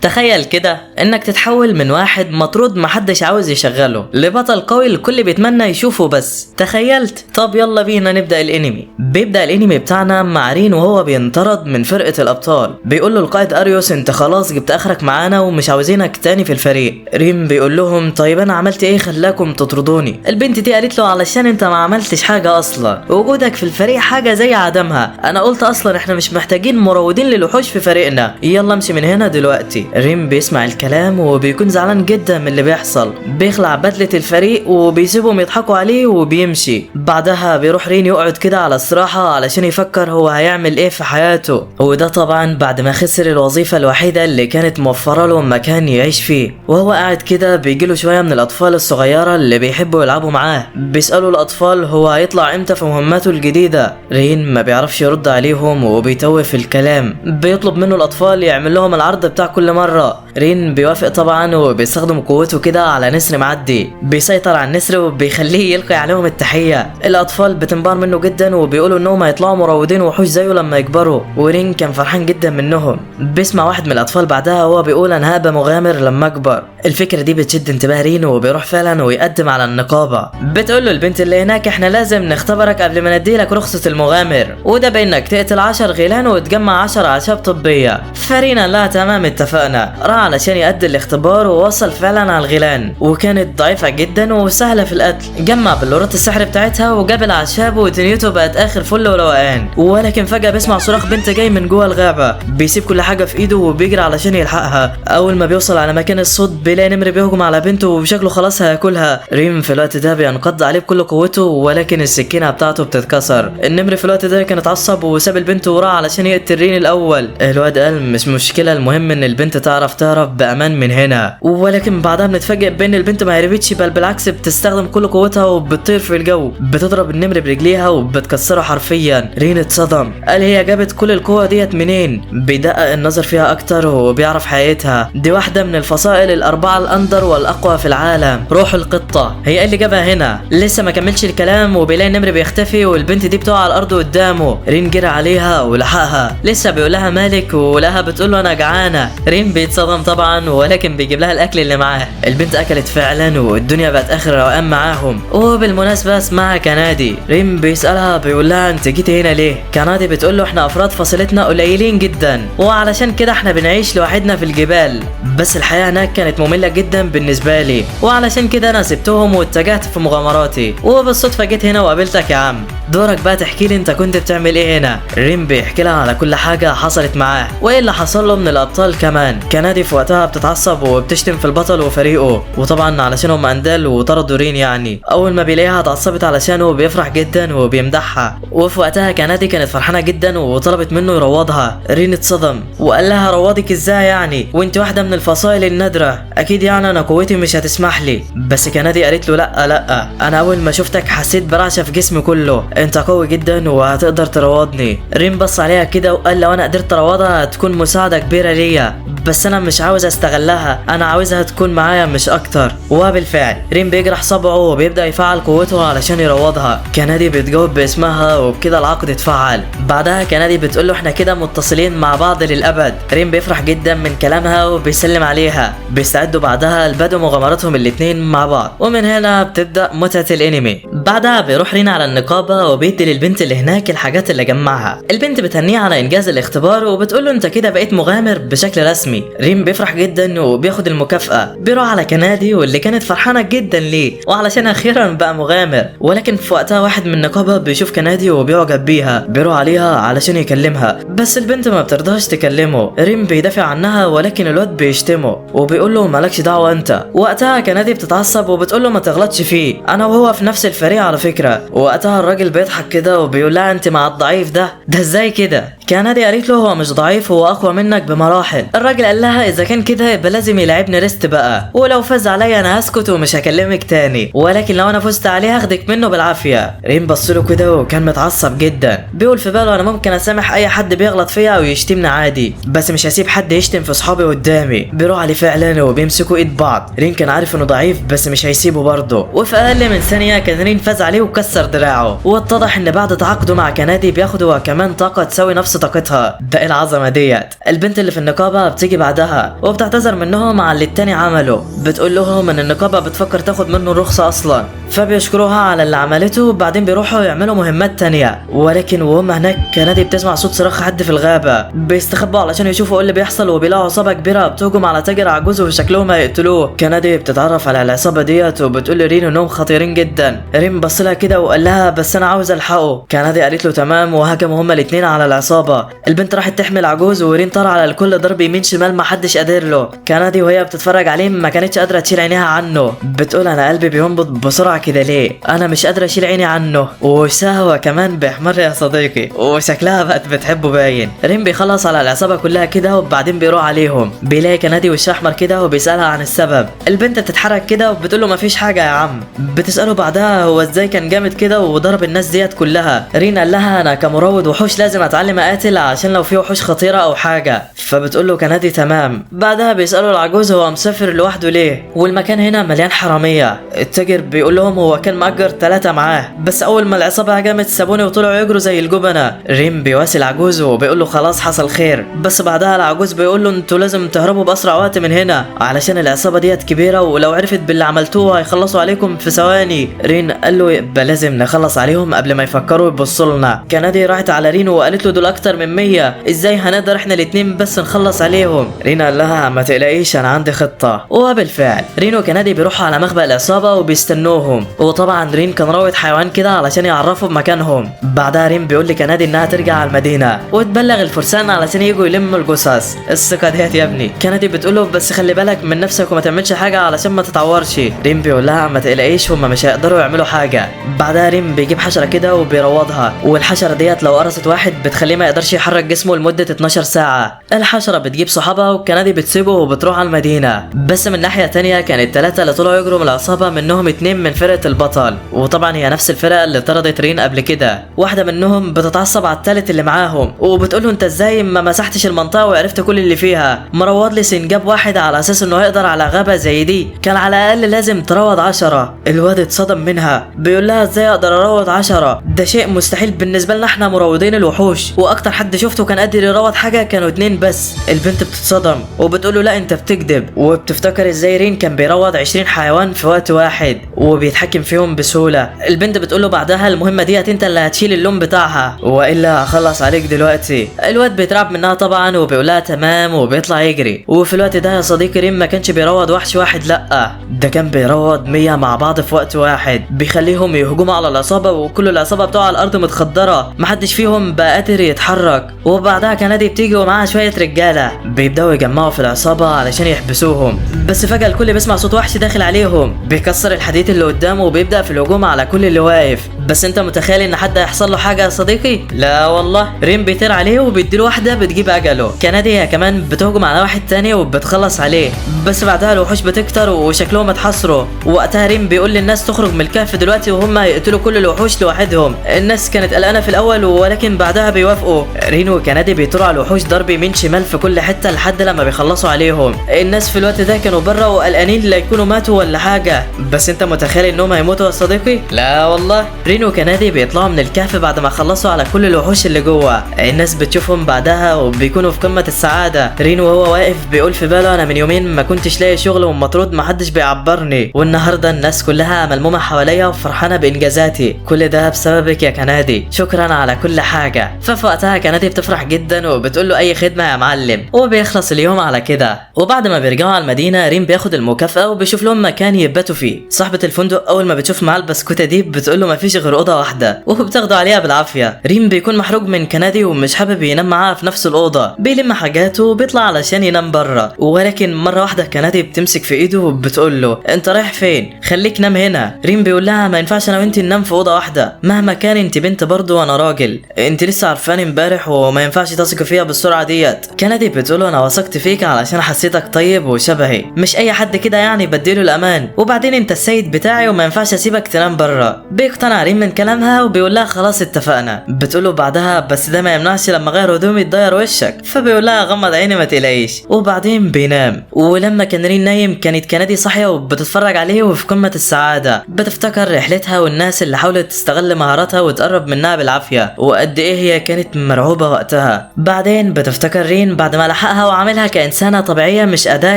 تخيل كده انك تتحول من واحد مطرود محدش عاوز يشغله لبطل قوي الكل بيتمنى يشوفه. بس تخيلت؟ طب يلا بينا نبدأ الانمي. بيبدأ الانمي بتاعنا مع رين وهو بينطرد من فرقة الابطال. بيقول له القائد اريوس انت خلاص جبت اخرك معانا ومش عاوزينك تاني في الفريق. رين بيقول لهم طيب انا عملت ايه خلاكم تطردوني؟ البنت دي قالت له علشان انت ما عملتش حاجة اصلا، وجودك في الفريق حاجة زي عدمها، انا قلت اصلا احنا مش محتاجين مروضين للوحوش في فريقنا، يلا امشي من هنا دلوقتي. ريم بيسمع الكلام وبيكون زعلان جدا من اللي بيحصل، بيخلع بدلة الفريق وبيسيبهم يضحكوا عليه وبيمشي. بعدها بيروح رين يقعد كده على استراحة علشان يفكر هو هيعمل ايه في حياته، وده طبعا بعد ما خسر الوظيفة الوحيدة اللي كانت موفرة له مكان يعيش فيه. وهو قاعد كده بيجيله شوية من الأطفال الصغيرة اللي بيحبوا يلعبوا معاه، بيسألوا الأطفال هو هيطلع امتى في مهمته الجديدة. رين ما بيعرفش يرد عليهم وبيتوه في الكلام، بيطلب منه الأطفال يعمل لهم العرض بتاع كل مرة. رين بيوافق طبعا وبيستخدم قوته كده على نسر معدي، بيسيطر على النسر وبيخليه يلقي عليهم التحية. الأطفال بتنبهر منه جدا وبيقولوا انهم هيطلعوا مروضين وحوش زيه لما يكبروا، ورين كان فرحان جدا منهم. بيسمع واحد من الأطفال بعدها وهو بيقول انا هبقى مغامر لما اكبر. الفكرة دي بتشد انتباه رين وبيروح فعلا ويقدم على النقابة. بتقول له البنت اللي هناك احنا لازم نختبرك قبل ما نديلك رخصة المغامر، وده بانك تقتل 10 غيلان وتجمع 10 اعشاب طبية. فرينا لا تمام اتفقنا. راح علشان يأدي الاختبار ووصل فعلا على الغيلان، وكانت ضعيفة جدا وسهلة في القتل. جمع بلورات السحر بتاعتها وجاب الاعشاب ودنيته بقت اخر فل وروقان. ولكن فجأة بيسمع صراخ بنت جاي من جوه الغابة، بيسيب كل حاجة في ايده وبيجري علشان يلحقها. اول ما بيوصل على مكان الصوت بيلاقي نمر بيهجم على بنته وشكله خلاص هياكلها. ريم في الوقت ده بينقض عليه بكل قوته، ولكن السكينة بتاعته بتتكسر. النمر في الوقت ده كان اتعصب وساب البنت وراه علشان يقتل رين الاول. الواد قال مش مشكلة، المهم ان البنت تعرف تهرب بامان من هنا. ولكن بعدها بنتفاجئ بان البنت ما هربتش، بل بالعكس بتستخدم كل قوتها وبتطير في الجو، بتضرب النمر برجليها وبتكسره حرفيا. رين اتصدم، قال هي جابت كل القوة ديت منين؟ بيدقق النظر فيها اكتر وبيعرف حقيقتها، دي واحدة من الفصائل الاربعة الاندر والاقوى في العالم، روح القطة. هي اللي جابها هنا. لسه ما كملش الكلام وبيلاقي النمر بيختفي والبنت دي بتقع على الارض قدامه. رين جرى عليها ولحقها، لسه بيقول لها مالك ولها بتقول له انا جعانة. رين بيتصدم طبعا، ولكن بيجيب لها الاكل اللي معاه. البنت اكلت فعلا والدنيا بقت اخر روقان معاهم. وبالمناسبة اسمها كنادي. رين بيسالها بيقول لها انت جيتي هنا ليه؟ كنادي بتقول له احنا افراد فصيلتنا قليلين جدا، وعلشان كده احنا بنعيش لوحدنا في الجبال، بس الحياة هناك كانت مملة جدا بالنسبة لي، وعلشان كده انا سبتهم واتجهت في مغامراتي، وبالصدفه جيت هنا وقابلتك يا عم. دورك بقى تحكي لي انت كنت بتعمل ايه هنا. ريم بيحكي لها على كل حاجة حصلت معاه وايه اللي حصل له من الابطال كمان. كنادي في وقتها بتتعصب وبتشتم في البطل وفريقه، وطبعا علشان هم اندال وطردوا رين يعني. اول ما بيلاقيها اتعصبت علشانه بيفرح جدا وبيمدحها. وفي وقتها كنادي كانت فرحانة جدا وطلبت منه يروضها. رين اتصدم وقال لها روضك ازاي يعني وانت واحدة من الفصائل النادرة، اكيد يعني انا قوتي مش هتسمح لي. بس كنادي قالت له لا لا، انا اول ما شفتك حسيت برعشه في جسمي كله، انت قوي جدا وهتقدر تروضني. رين بص عليها كده وقال لو انا قدرت اروضها هتكون مساعدة كبيرة ليا، بس انا مش عاوز استغلها، انا عاوزها تكون معايا مش اكتر. وبالفعل رين بيجرح صبعه وبيبدا يفعل قوته علشان يروضها. كنادي بتجاوب باسمها وبكده العقد اتفعل. بعدها كنادي بتقول له احنا كده متصلين مع بعض للابد. رين بيفرح جدا من كلامها وبيسلم عليها. بيستعدوا بعدها لبدء مغامراتهم الاتنين مع بعض، ومن هنا بتبدا متعه الانمي. بعدها بيروح رين على النقابة وبيدي للبنت اللي هناك الحاجات اللي جمعها. البنت بتهنيه على انجاز الاختبار وبتقول له انت كده بقيت مغامر بشكل رسمي. ريم بيفرح جدا وبياخد المكافأة. بيروح على كنادي واللي كانت فرحانة جدا ليه وعلشان اخيرا بقى مغامر. ولكن في وقتها واحد من النقابة بيشوف كنادي وبيعجب بيها، بيروح عليها علشان يكلمها، بس البنت ما بترضاش تكلمه. ريم بيدافع عنها ولكن الواد بيشتمه وبيقول له مالكش دعوة انت. وقتها كنادي بتتعصب وبتقول له ما تغلطش فيه، انا وهو في نفس الفريق على فكرة. وقتها الراجل بيضحك كده وبيقول لها انت مع الضعيف ده، ده ازاي كده؟ كنادي قالت له هو مش ضعيف، هو اقوى منك بمراحل. الراجل قال لها اذا كان كده يبقى لازم يلعبني ريست بقى، ولو فاز عليا انا هسكت ومش هكلمك تاني، ولكن لو انا فزت عليه هاخدك منه بالعافية. ريم بص له كده وكان متعصب جدا، بيقول في باله انا ممكن اسامح اي حد بيغلط فيا او يشتمني عادي، بس مش هسيب حد يشتم في اصحابي قدامي. بيروح عليه فعلا وبيمسكوا ايد بعض. رين كان عارف انه ضعيف بس مش هيسيبه برضه، وفي اقل من ثانية كان رين فاز عليه وكسر دراعه. واتضح ان بعد تعاقده مع كنادي بياخد هو كمان طاقة تساوي نفس طاقتها. ده ايه العظمة ديت؟ البنت اللي في النقابة بتيجي بعدها وبتعتذر منهم على اللي التاني عمله، بتقول لهم ان النقابة بتفكر تاخد منه الرخصة اصلا، فبيشكروها على اللي عملته. وبعدين بيروحوا يعملوا مهمات تانية، ولكن وهم هناك كنادي بتسمع صوت صراخ حد في الغابة، بيستخبوا علشان يشوفوا ايه اللي بيحصل، وبيلاقوا عصابة كبيرة بتهجم على تاجر عجوز وشكلهم هيقتلوه. كنادي بتتعرف على العصابة ديت وبتقول لرين انهم خطيرين جدا. رين بص لها كده وقال لها بس انا عاوز الحقه. كنادي قالت له تمام، وهجموا هما الاثنين على العصابة. البنت راحت تحمي العجوز، ورين طار على الكل ضرب يمين شمال ما حدش قادر له. كنادي وهي بتتفرج عليه ما كانتش قادرة تشيل عينيها عنه، بتقول انا قلبي بينبض بسرعة كده ليه؟ انا مش قادرة اشيل عيني عنه، وشهوة كمان بيحمر يا صديقي، وشكلها بقت بتحبه باين. رين بيخلص على العصابة كلها كده، وبعدين بيروح عليهم، بيلاقي كنادي وشها احمر كده وبيسالها عن السبب. البنت بتتحرك كده وبتقول له مفيش حاجة يا عم. بتساله بعدها هو ازاي كان جامد كده وضرب الناس ديت كلها. رين قال لها انا كمروض وحوش لازم اتعلم اقاتل عشان لو في وحوش خطيرة او حاجة. فبتقول له كنادي تمام. بعدها بيسالوا العجوز هو مسافر لوحده ليه والمكان هنا مليان حرامية. التاجر بيقول لهم هو كان مأجر 3 معاه، بس اول ما العصابة هجمت سابوني وطلعوا يجروا زي الجبنة. ريم بيواسي العجوز وبيقول له خلاص حصل خير، بس بعدها العجوز بيقول له انتوا لازم تهربوا باسرع وقت من هنا علشان العصابة ديت كبيرة ولو عرفت باللي عملتوه هيخلصوا عليكم في ثواني. رين قال له يبقى لازم نخلص عليهم قبل ما يفكروا يبصوا لنا. كنادي راحت على رين وقالت له دول اكتر من 100، ازاي هنقدر احنا الاثنين بس نخلص عليهم؟ رين قال لها ما تقلقيش انا عندي خطه. وبالفعل رين وكنادي بيروحوا على مخبأ العصابة وبيستنوهم، وطبعا رين كان راوض حيوان كده علشان يعرفوا بمكانهم. بعدها رين بيقول لكنادي انها ترجع على المدينة وتبلغ الفرسان علشان يجوا يلموا الجثث. الثقة ديت يا ابني. كنادي بتقول له بس خلي بالك من نفسك وما تعملش حاجة علشان ما تتعورش. رين بيقول لها ما تقلقيش هما مش هيقدروا يعملوا حاجة. بعدها رين بيجيب حشرة كده وبيروضها، والحشره ديت لو قرصت واحد بتخليه ما يقدرش يحرك جسمه لمدة 12 ساعة. الحشرة بتجيب صحابها وكنادي بتسيبه وبتروح على المدينة. بس من ناحية تانية كان الثلاثة اللي طلعوا يجروا من العصابة منهم 2 من فرقه البطل، وطبعا هي نفس الفرقة اللي طردت رين قبل كده. واحدة منهم بتتعصب على الثالث اللي معاهم وبتقول له انت ازاي ما مسحتش المنطقة وعرفت كل اللي فيها؟ مروض لي سنجاب واحد على اساس انه هيقدر على غابه زي دي، كان على الاقل لازم تروض 10. الواد اتصدم منها، بيقول لها ازاي اقدر اروض 10؟ ده شيء مستحيل بالنسبة لنا احنا مروضين الوحوش، واكتر حد شفته كان قادر يروض حاجة كانوا 2 بس. البنت بتتصدم وبتقول له لا انت بتكذب، وبتفتكر ازاي رين كان بيروض 20 حيوان في وقت واحد وبيتحكم فيهم بسهولة. البنت بتقول له بعدها المهمة ديت انت اللي هتشيل اللوم بتاعها والا هخلص عليك دلوقتي. الواد بيترعب منها طبعا وبيقول لها تمام وبيطلع يجري. وفي الوقت ده يا صديقي رين ما كانش بيروض وحش واحد، لا ده كان بيروض 100 مع بعض في وقت واحد، بيخليهم يهجموا على العصابة وكل العصابة بتوع على الارض متخدره، محدش فيهم بقى قادر يتحرك. وبعدها كنادي بتيجي ومعاها شوية رجاله بيبداوا يجمعوا في العصابة علشان يحبسوهم. بس فجاة الكل بيسمع صوت وحش داخل عليهم، بيكسر الحديد اللي قدامه وبيبدا في الهجوم على كل اللي واقف. بس انت متخيل ان حد هيحصل له حاجة يا صديقي؟ لا والله. رين بيطير عليه وبيديله واحدة بتجيب اجله. كنادي هي كمان بتهجم على واحد تاني وبتخلص عليه، بس بعدها الوحوش بتكتر وشكلهم اتحصروا. وقتها رين بيقول للناس تخرج من الكهف دلوقتي وهم هيقتلوا كل الوحوش لوحدهم. الناس كانت قلقانة في الاول ولكن بعدها بيوافقوا. رين وكنادي بيطيروا على الوحوش ضرب يمين شمال في كل حتة لحد لما بيخلصوا عليهم. الناس في الوقت ده كانوا بره وقلقانين لا يكونوا ماتوا ولا حاجة، بس انت متخيل انهم هيموتوا يا صديقي؟ لا والله. رين وكنادي بيطلعوا من الكهف بعد ما خلصوا على كل الوحوش اللي جوه. الناس بتشوفهم بعدها وبيكونوا في قمة السعادة. رين وهو واقف بيقول في باله انا من يومين ما كنتش لاقي شغل ومطرود محدش بيعبرني، والنهارده الناس كلها ملمومه حواليا وفرحانه بانجازاتي، كل ده بسببك يا كنادي، شكرا على كل حاجة. ففي وقتها كنادي بتفرح جدا وبتقول له اي خدمة يا معلم، وبيخلص اليوم على كده. وبعد ما بيرجعوا على المدينة رين بياخد المكافاة وبيشوف لهم مكان يباتوا فيه. صاحبه الفندق اول ما بتشوف معاه البسكوته دي بتقول له مفيش غير اوضة واحدة، وبتاخده عليها بالعافية. رين بيكون محروج من كنادي ومش حابب ينام معاها في نفس الاوضة، بيلم حاجاته وبيطلع علشان ينام بره. ولكن مرة واحدة كنادي بتمسك في ايده وبتقول له انت رايح فين؟ خليك نام هنا. رين بيقول لها ما ينفعش انا وانت ننام في اوضة واحدة، مهما كان انت بنت برضه وانا راجل، انت لسه عارفاني امبارح وما ينفعش تثقي فيها بالسرعة ديت. كنادي بتقول له انا وثقت فيك علشان حسيتك طيب وشبهي، مش اي حد كده يعني بديله الامان، وبعدين انت السيد بتاعي وما ينفعش اسيبك تنام بره. بيقتنع رين رين من كلامها وبيقول لها خلاص اتفقنا. بتقوله بعدها بس ده ما يمنعش لما غير هدومي تضير وشك، فبيقول لها غمض عيني ما تقلقيش، وبعدين بينام. ولما كان رين نايم كانت كنادي صاحية وبتتفرج عليه وفي قمة السعادة، بتفتكر رحلتها والناس اللي حاولت تستغل مهاراتها وتقرب منها بالعافية وقد ايه هي كانت مرعوبه وقتها. بعدين بتفتكر رين بعد ما لحقها وعاملها كانسانه طبيعية مش اداه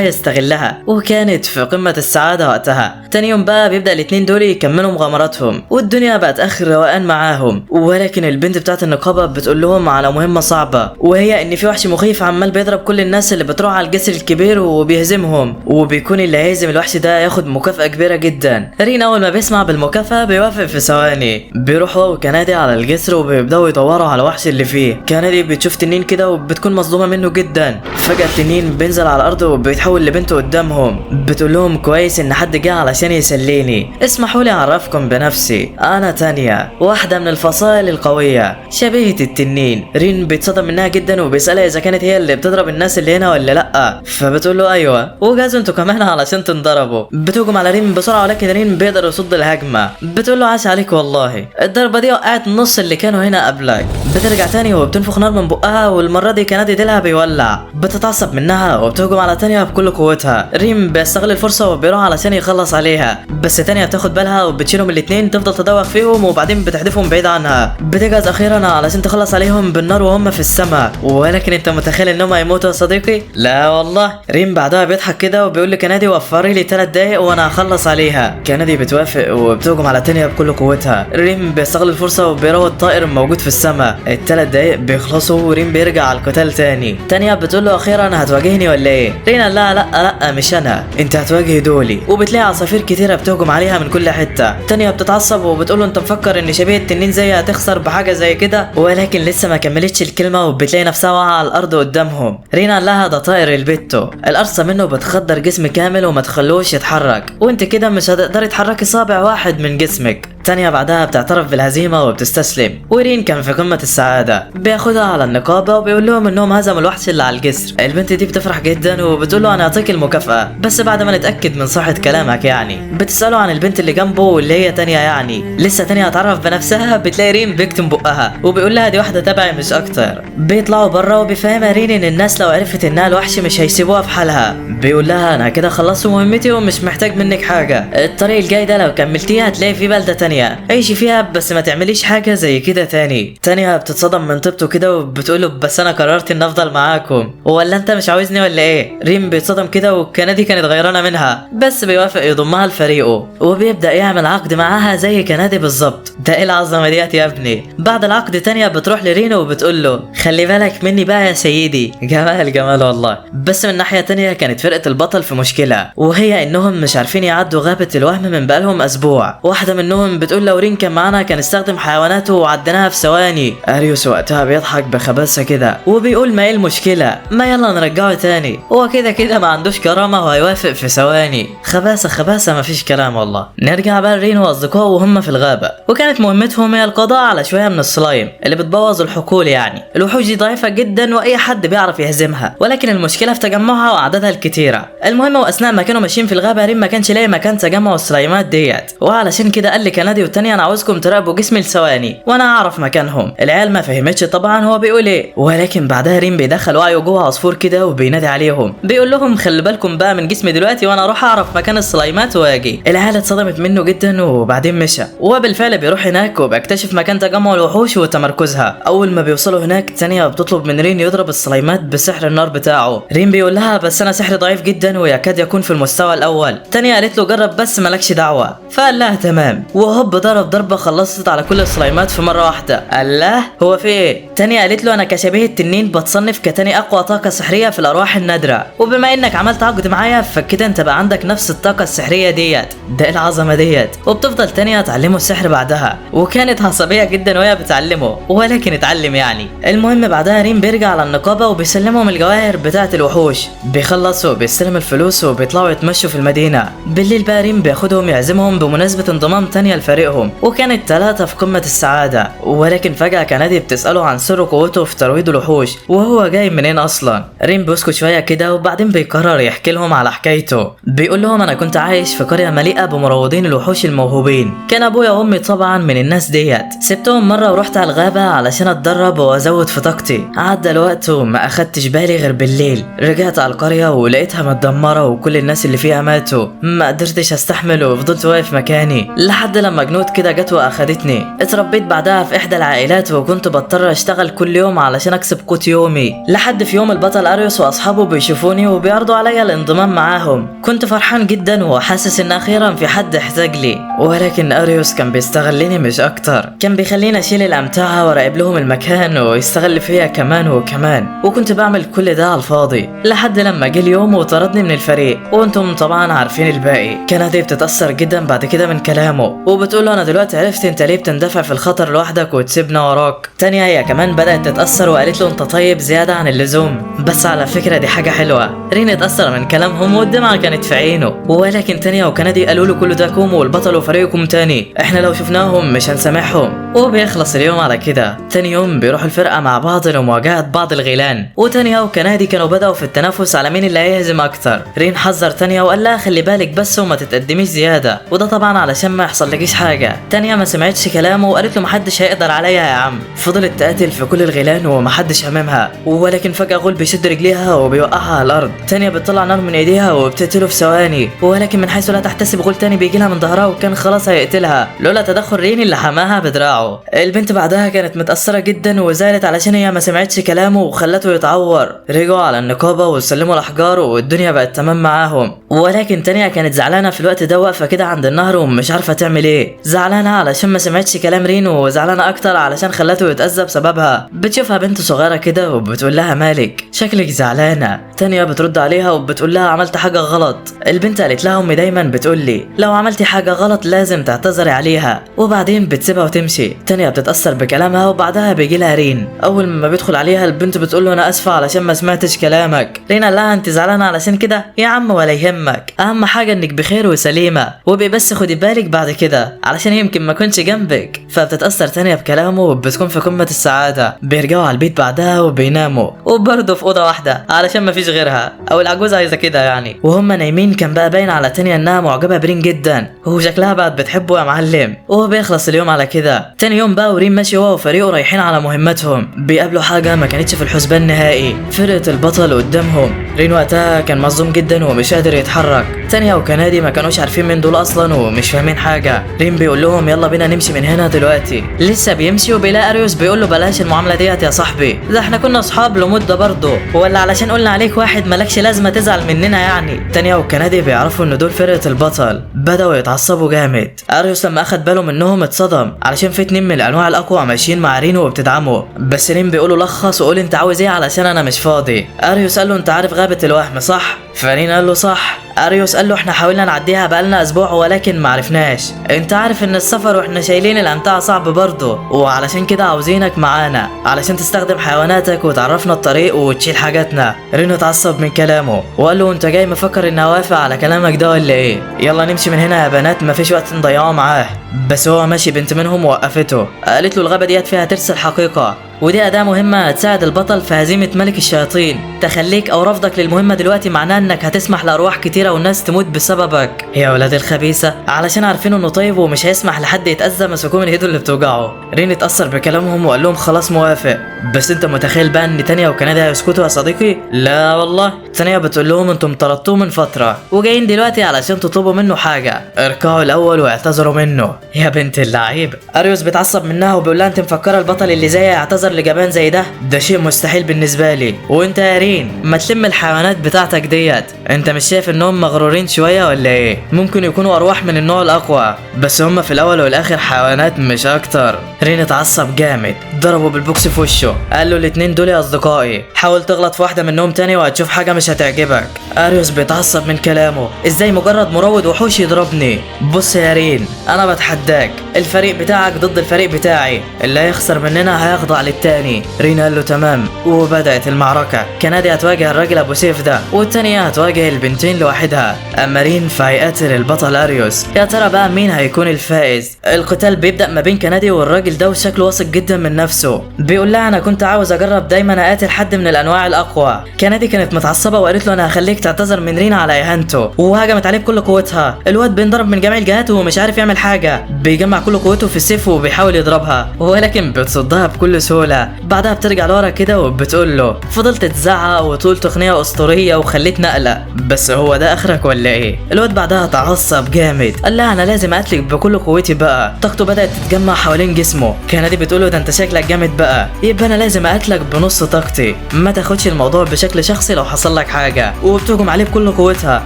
يستغلها، وكانت في قمة السعادة وقتها. تاني يوم بقى بيبدا الاتنين دول يكملوا مغامراتهم والدنيا بقت اخر روقان معاهم، ولكن البنت بتاعت النقابة بتقول لهم على مهمة صعبة، وهي ان في وحش مخيف عمال بيضرب كل الناس اللي بتروح على الجسر الكبير وبيهزمهم، وبيكون اللي هيهزم الوحش ده ياخد مكافاة كبيرة جدا. رين اول ما بيسمع بالمكافاه بيوافق في ثواني. بيروح هو وكنادي على الجسر وبيبداوا يدوروا على الوحش اللي فيه. كنادي بتشوف تنين كده وبتكون مصدومة منه جدا. فجاة التنين بينزل على الارض وبيتحول لبنته قدامهم. بتقول لهم كويس ان حد جه علشان يسليني، اسمحوا لي اعرفكم بنفسي، انا تانيا، واحدة من الفصائل القوية شبيهه التنين. رين بيتصدم منها جدا وبيسالها اذا كانت هي اللي بتضرب الناس اللي هنا ولا لا، فبتقول له ايوه وجهزوا انتوا كمان علشان تنضربوا. بتهجم على رين بسرعة ولكن رين بيقدر يصد الهجمة. بتقول له عاش عليك والله، الضربة دي وقعت نص اللي كانوا هنا قبلك. بترجع تاني وبتنفخ نار من بقها والمرة دي كنادي ديلها بيولع. بتتعصب منها وبتهجم على تانيا بكل قوتها. ريم بيستغل الفرصة وبيروح علشان يخلص عليها، بس تانيا بتاخد بالها وبتشيلهم الاتنين، تفضل تدوخ فيهم وبعدين بتحدفهم بعيد عنها. بتجهز اخيرا علشان تخلص عليهم بالنار وهم في السماء، ولكن انت متخيل انهم هيموتوا يا صديقي؟ لا والله. ريم بعدها بيضحك كده وبيقول لكنادي وفري لي 3 دقايق وانا هخلص عليها. كنادي بتوافق وبتهجم على تانيا بكل قوتها. ريم بيستغل الفرصة وبيروض طائر موجود في السماء. ال3 دقايق بيخلصوا وريم بيرجع على القتال تاني. تانيا بتقول له اخيرا هتواجهني ولا ايه؟ رين قال لها لا لا مش انا، انت هتواجه دولي. وبتلاقي عصافير كتيرة بتهجم عليها من كل حتة. تانيا بتتعصب وبتقول له انت مفكر ان شبيه التنين زي هتخسر بحاجة زي كده؟ ولكن لسه ما كملتش الكلمة وبتلاقي نفسها واقعه على الارض قدامهم. رين قال لها ده طائر البيتو، القرصه منه بتخدر جسم كامل وما تخلوش يتحرك، وانت كده مش هتقدري تحركي صابع واحد من جسمك. تانيا بعدها بتعترف بالهزيمة وبتستسلم، ورين كان في قمة السعادة. بياخدها على النقابة وبيقول لهم انهم هزموا الوحش اللي على الجسر. البنت دي بتفرح جدا وبتقول له انا هعطيك المكافاة بس بعد ما نتاكد من صحة كلامك يعني. بتساله عن البنت اللي جنبه واللي هي تانيا يعني. لسه تانيا هتعرف بنفسها بتلاقي رين بيكتم بقها وبيقول لها دي واحدة تبعي مش اكتر. بيطلعوا بره وبيفهمها رين ان الناس لو عرفت انها الوحش مش هيسيبوها في حالها. بيقول لها انا كده خلصت مهمتي ومش محتاج منك حاجة، الطريق الجاي ده لو كملتيه هتلاقي في بلده تانية عيشي فيها بس ما تعمليش حاجة زي كده تاني. تانيا بتتصدم من طيبته كده وبتقوله بس انا قررت ان افضل معاكم، ولا انت مش عاوزني ولا ايه؟ ريم بيتصدم كده وكنادي كانت غيرانه منها، بس بيوافق يضمها لفريقه وبيبدا يعمل عقد معاها زي كنادي بالظبط. ده ايه العظمة ديت يا ابني؟ بعد العقد تانيا بتروح لرينو وبتقول له خلي بالك مني بقى يا سيدي. جمال جمال والله. بس من ناحية تانية كانت فرقه البطل في مشكلة، وهي انهم مش عارفين يعدوا غابه الوهم من بقالهم اسبوع. واحدة منهم بتقول لو رين كان معانا كان استخدم حيواناته وعدناها في ثواني. اريوس وقتها بيضحك بخباثه كده وبيقول ما ايه المشكلة، ما يلا نرجعه تاني، هو كده كده ما عندوش كرامة وهيوافق في ثواني. خباثه خباثه مفيش كلام والله. نرجع بقى لرين واصدقائه وهم في الغابة، وكانت مهمتهم هي القضاء على شوية من السلايم اللي بتبوظ الحقول يعني. الوحوش دي ضعيفة جدا واي حد بيعرف يهزمها، ولكن المشكلة في تجمعها واعدادها الكتيرة. المهم واثناء ما كانوا ماشيين في الغابة رين ما كانش لاقي مكان تجمع السلايمات ديت، وعلشان كده قال لكنادي والتانية انا عاوزكم تراقبوا جسمي لثواني وانا اعرف مكانهم. العيال ما فهمتش طبعا هو بيقول ايه، ولكن بعدها رين بيدخل وعيه جوه عصفور كده وبينادي عليهم بيقول لهم خلي بالكم بقى من جسمي دلوقتي وانا اروح اعرف مكان السلايمات واجي. العيال اتصدمت منه جدا وبعدين مشى، وبالفعل بيروح هناك وبيكتشف مكان تجمع الوحوش وتمركزها. اول ما بيوصلوا هناك تانيا بتطلب من رين يضرب السلايمات بسحر النار بتاعه. رين بيقول لها بس انا سحري ضعيف جدا ويكاد يكون في المستوى الاول. تانيا قالت له جرب بس مالكش دعوه، فقال لها تمام، وهوب ضرب ضربه خلصت على كل السلايمات في مرة واحدة. الله هو في ايه؟ تانيا قالت له انا كشبيه التنين بتصنف كتاني اقوى طاقة سحريه في الارواح النادرة، وبما انك عملت عقد معايا فكده انت بقى عندك نفس الطاقة السحريه ديت. ده ايه العظمة ديت؟ وبتفضل تانيا تعلمه السحر بعدها، وكانت عصبية جدا وهي بتعلمه ولكن اتعلم يعني. المهم بعدها ريم بيرجع على النقابة وبيسلمهم الجواهر بتاعه الوحوش. بيخلصوا وبيستلم الفلوس وبيطلعوا يتمشوا في المدينة. بالليل بقى ريم بياخدهم يعزمهم بمناسبة انضمام تانيا لفريقه. لفريقهم، وكانت 3 في قمة السعادة. ولكن فجأة كانادي بتسأله عن سر قوته في ترويض الوحوش وهو جاي منين اصلا. رين بيسكت شوية كده وبعدين بيقرر يحكي لهم على حكايته. بيقول لهم انا كنت عايش في قرية مليئة بمروضين الوحوش الموهوبين، كان ابويا وامي طبعا من الناس ديت. سبتهم مرة ورحت على الغابة علشان اتدرب وازود في طاقتي. عدى الوقت وما اخدتش بالي غير بالليل، رجعت على القرية ولقيتها متدمرة وكل الناس اللي فيها ماتوا. ما قدرتش استحمل وفضلت واقف مكاني لحد لما جنود كده جت واخدتني. اتربيت بعدها في احدى العائلات وكنت بضطر اشتغل كل يوم علشان اكسب قوت يومي، لحد في يوم البطل اريوس واصحابه بيشوفوني وبيعرضوا عليا الانضمام معاهم. كنت فرحان جدا وحاسس ان اخيرا في حد احتاج لي، ولكن اريوس كان بيستغلني مش اكتر، كان بيخليني اشيل الامتعة وراقب لهم المكان ويستغل فيا كمان وكمان، وكنت بعمل كل ده على الفاضي لحد لما جه اليوم وطردني من الفريق، وانتم طبعا عارفين الباقي. كنادي بتتاثر جدا بعد كده من كلامه وبتقول له انا دلوقتي عرفت انت ليه بتندفع في الخطر لوحدك وتسيبنا وراك. تانية هي كمان بدات تتاثر وقالت له انت طيب زيادة عن اللزوم، بس على فكرة دي حاجة حلوة. رين اتاثر من كلامهم والدمعه كانت في عينه، ولكن تانية وكنادي قالوا له كل ده كوم والبطل وفريقكم تاني، احنا لو شفناهم مش هنسامحهم. وبيخلص اليوم على كده. تاني يوم بيروحوا الفرقة مع بعض لمواجهة بعض الغيلان، وتانية وكنادي كانوا بدأوا في التنافس على مين اللي هيهزم اكتر. رين حذر تانية وقال لها خلي بالك بس وما تتقدميش زيادة، وده طبعا علشان ما يحصلكيش حاجة. تانية ما سمعتش كلامه وقالت له محدش هيقدر عليا يا عم. فضلت تقاتل في كل الغيلان ومحدش هممها، ولكن فجأة غول بيشد رجليها وبيوقعها على الارض. تانية بتطلع نار من ايديها وبتقتله في ثواني، ولكن من حيث لا تحتسب غول تاني بيجي لها من ظهرها وكان خلاص هيقتلها لولا تدخل رين اللي حماها بدراعه. البنت بعدها كانت متأثرة جدا وزعلت علشان هي ما سمعتش كلامه وخلته يتعور. رجعوا على النقابة وسلموا الاحجار والدنيا بقت تمام معاهم، ولكن تانية كانت زعلانة في الوقت ده، واقفة كده عند النهر ومش عارفة تعمل ايه. زعلانة علشان ما سمعتش كلام رين، وزعلانة اكتر علشان خلته يتأذى بسببها. بتشوفها بنت صغيرة كده وبتقول لها مالك شكلك زعلانة. تانية بترد عليها وبتقول لها عملت حاجة غلط. البنت قالت لها امي دايما بتقول لي لو عملتي حاجة غلط لازم تعتذري عليها، وبعدين بتسيبها وتمشي. تانية بتتأثر بكلامها وبعدها بيجي لها رين. اول ما بيدخل عليها البنت بتقول له انا اسفة علشان ما سمعتش كلامك. رين قال لها انت زعلانة علشان كده يا عم ولا يهمك، اهم حاجة انك بخير وسليمة، وبقي بس خدي بالك بعد كده علشان يمكن ما كنتش جنبك. فبتتأثر تانية بكلامه وبتكون في قمة السعادة. بيرجعوا على البيت بعدها وبيناموا، وبرضه في أوضة واحدة علشان ما فيش غيرها، او العجوز عايزة كده يعني. وهم نايمين كان بقى باين على تانية انها معجبة برين جدا وشكلها بقت بتحبه يا معلم. وبيخلص اليوم على كده. تاني يوم بقى ورين ماشي هو وفريقه رايحين على مهمتهم، بيقابلوا حاجة ما كانتش في الحسبان نهائي، فرقة البطل قدامهم. رين وقتها كان مصدوم جدا ومش قادر يتحرك. تانية وكنادي ما كانوش عارفين مين دول اصلا ومش فاهمين حاجة. رين بيقول لهم يلا بينا نمشي من هنا دلوقتي. لسه بيمشي وبيلاقي اريوس بيقول له بلاش المعاملة ديت يا صاحبي، ده احنا كنا اصحاب لمدة برضه، ولا علشان قلنا عليك واحد مالكش لازمة تزعل مننا يعني. تانية وكنادي بيعرفوا ان دول فرقة البطل، بدأوا يتعصبوا جامد. اريوس لما اخد باله منهم اتصدم علشان في 2 من الانواع الاقوى ماشيين مع رين وبتدعمه، بس رين بيقوله لخص وقول انت عاوز ايه علشان انا مش فاضي. اريوس قال له انت عارف غابة الوهم صح؟ فرين قال له صح. اريوس قال له احنا حاولنا نعديها بقالنا اسبوع ولكن معرفناش، انت عارف ان السفر واحنا شايلين الامتعة صعب برضه، وعلشان كده عاوزينك معانا علشان تستخدم حيواناتك وتعرفنا الطريق وتشيل حاجاتنا. رينو اتعصب من كلامه وقال له انت جاي مفكر اني اوافق على كلامك ده ولا ايه؟ يلا نمشي من هنا يا بنات مفيش وقت نضيعه معاه. بس هو ماشي بنت منهم وقفته، قالت له الغابة ديت فيها ترس الحقيقة، ودي أداة مهمة هتساعد البطل في هزيمة ملك الشياطين. تخليك أو رفضك للمهمة دلوقتي معناه إنك هتسمح لأرواح كتيرة والناس تموت بسببك يا ولاد الخبيثة، علشان عارفين إنه طيب ومش هيسمح لحد يتأذى مسكوه من إيده اللي بتوجعه. رين اتأثر بكلامهم وقال لهم خلاص موافق. بس أنت متخيل بقى إن تانية وكنادي هيسكتوا يا صديقي؟ لا والله. تانية بتقول لهم أنتم طردتوه من فترة وجايين دلوقتي علشان تطلبوا منه حاجة، اركعوا الأول واعتذروا منه يا بنت اللعيب. أريوس بيتعصب منها وبيقول لها أنت مفكرة البطل اللي زي يعتذر لجبان زي ده؟ ده شيء مستحيل بالنسبة لي. وانت يا رين ما تلم الحيوانات بتاعتك ديت، انت مش شايف انهم مغرورين شوية ولا ايه؟ ممكن يكونوا ارواح من النوع الاقوى، بس هم في الاول والاخر حيوانات مش اكتر. رين اتعصب جامد، ضربه بالبوكس في وشه، قال له الاتنين دول يا اصدقائي، حاول تغلط في واحدة منهم تاني وهتشوف حاجة مش هتعجبك. اريوس بيتعصب من كلامه، ازاي مجرد مروض وحوش يضربني؟ بص يا رين، انا بتحداك، الفريق بتاعك ضد الفريق بتاعي، اللي هيخسر مننا هيخضع للتاني. رين قال له تمام، وبدأت المعركة. كنادي هتواجه الراجل ابو سيف ده، والتانية هتواجه البنتين لوحدها. اما رين فهيقاتل البطل اريوس. يا ترى بقى مين هيكون الفائز؟ القتال بيبدأ ما بين كنادي والراجل ده، وشكله واثق جدا من نفسه. بيقول لها انا كنت عاوز اجرب دايما اقاتل حد من الانواع الاقوى. كنادي كانت متعصبه وقالت له انا هخليك تعتذر من رين على اهانته، وهجمت عليه بكل قوتها. الواد بينضرب من جميع الجهات ومش عارف يعمل حاجة، بيجمع كل قوته في السيف وبيحاول يضربها، ولكن بتصدها بكل سهولة. بعدها بترجع لورا كده وبتقول له فضلت تزعق وتقول تقنية اسطورية وخليتني اقلق، بس هو ده اخرك ولا ايه؟ الواد بعدها تعصب جامد، قال لها انا لازم اقتلك بكل قوتي بقى. طاقته بدات تتجمع حوالين جسمه. كنادي بتقول له ده انت شكلك جامد بقى، يبقى انا لازم اقتلك بنص طاقتي، ما تاخدش الموضوع بشكل شخصي لو حصل لك حاجة. وبتهجم عليه بكل قوتها.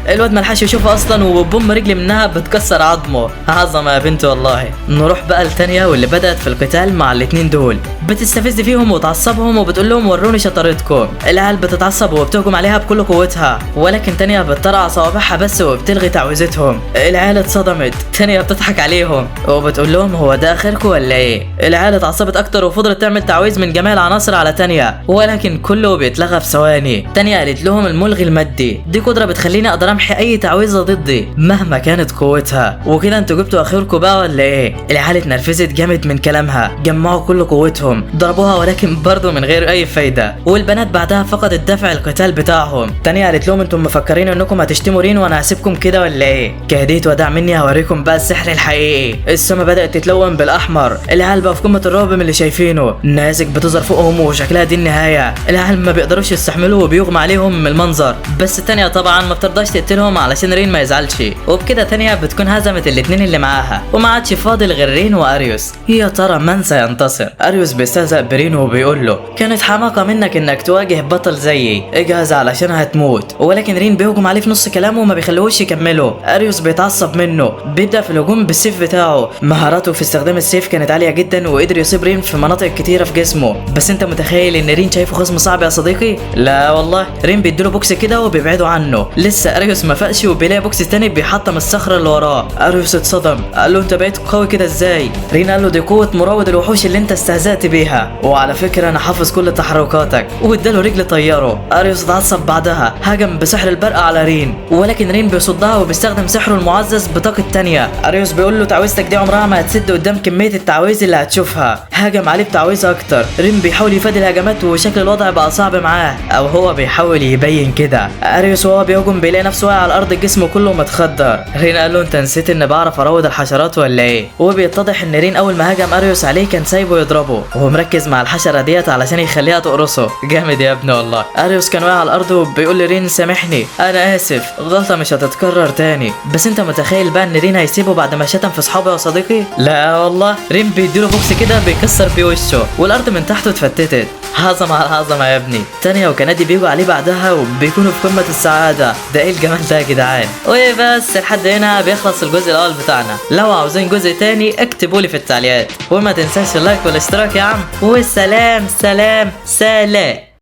الواد ملحقش يشوفه اصلا، وبوم رجل منها بتكسر عظمه. عظمه يا بنت والله. نروح بقى لتانية واللي بدات في القتال مع الاتنين دول، بتستفز فيهم وتعصبهم وبتقول لهم وروني شطارتكم. العيال بتتعصب وبتهجم عليها بكل قوتها، ولكن تانية بتطرقع صوابعها بس وبتلغي تعويذتهم. العيال اتصدمت. تانية بتضحك عليهم وبتقول لهم هو ده اخركم ولا ايه؟ العيال اتعصبت اكتر وفضلت تعمل تعويذ من جميع العناصر على تانية، ولكن كله بيتلغى في ثواني. تانية قالت لهم الملغي المادي دي قدرة بتخليني اقدر امحي اي تعويذة ضدي مهما كانت قوتها، وكده انتوا جبتوا اخركم بقى ولا ايه؟ العيال اتنرفزت جامد من كلامها، جمعوا كل قوتهم ضربوها، ولكن برضه من غير اي فايدة. والبنات بعدها فقدت دافع القتال بتاعهم. تانية قالت لهم انتم مفكرين انكم هتشتموا رين وانا هسيبكم كده ولا ايه؟ كهدية وداع مني هوريكم بقى السحر الحقيقي. السما بدأت تتلون بالاحمر. العيال بقى في قمة الرعب من اللي شايفينه، النيازك بتظهر فوقهم وشكلها دي النهاية. العيال ما بيقدروش يستحملوا وبيغمى عليهم من المنظر، بس تانية طبعا ما بترضاش تقتلهم علشان رين ما يزعلش. وبكده تانية بتكون هزمت الاتنين اللي معاها، وما عادش فاضل غير رين واريوس. يا ترى من سينتصر؟ اريوس بيستهزأ برين وبيقول له كانت حماقة منك انك تواجه بطل زيي، اجهز علشان هتموت. ولكن رين بيهجم عليه في نص كلامه وما بيخليهوش يكمله. اريوس بيتعصب منه، بيبدأ في الهجوم بالسيف بتاعه. مهاراته في استخدام السيف كانت عالية جدا، وقدر يصيب رين في مناطق كتيرة في جسمه. بس انت متخيل ان رين شايفه خصم صعب يا صديقي؟ لا والله. رين بيديله بوكس كده وبيبعده عنه. لسه اريوس ما فاقش وبيلاقي بوكس تاني بيحطم الصخرة اللي وراه. اريوس اتصدم، قال له انت بقيت قوي كده ازاي؟ رين قال له دي قوة مروض الوحوش اللي انت استهزأت بيها، وعلى فكرة انا حافظ كل تحركاتك. واداله رجل طيارة. اريوس اتعصب بعدها، هجم بسحر البرق على رين، ولكن رين بيصدها وبيستخدم سحره المعزز بطاقة تانية. اريوس بيقول له تعويذتك دي عمرها ما هتسد قدام كمية التعويذ اللي هتشوفها. هجم عليه بتعويذة اكتر. رين بيحاول يفادي الهجمات وشكل الوضع بقى صعب معاه، او هو بيحاول يبين كده. اريوس وهو بيهجم بيلاقي نفسه واقع على الارض، جسمه كله متخدر. رين قال له انت نسيت ان بعرف اروض الحشرات ولا ايه؟ وبيتضح ان رين اول ما هجم اريوس عليه كان سايبه يضربه، وهو مركز مع الحشرة ديت علشان يخليها تقرصه. جامد يا ابني والله. اريوس كان واقع على الارض وبيقول لرين سامحني انا اسف، غلطه مش هتتكرر تاني. بس انت متخيل بقى ان رين هيسيبه بعد ما شتم في اصحابه يا صديقي؟ لا والله. رين بيديله بوكس كده بيكسر بيه وشه، والارض من تحته اتفتتت. عظمه على عظمه يا ابني. تانية وكنادي بيجوا عليه بعدها وبيكونوا في قمة السعادة. ده ايه الجمال ده يا جدعان؟ وبس لحد هنا بيخلص الجزء الاول بتاعنا. لو عاوزين جزء تاني اكتبوا لي في التعليقات، وما تنساش ال like والاشتراك يا عم. والسلام سلام سلام.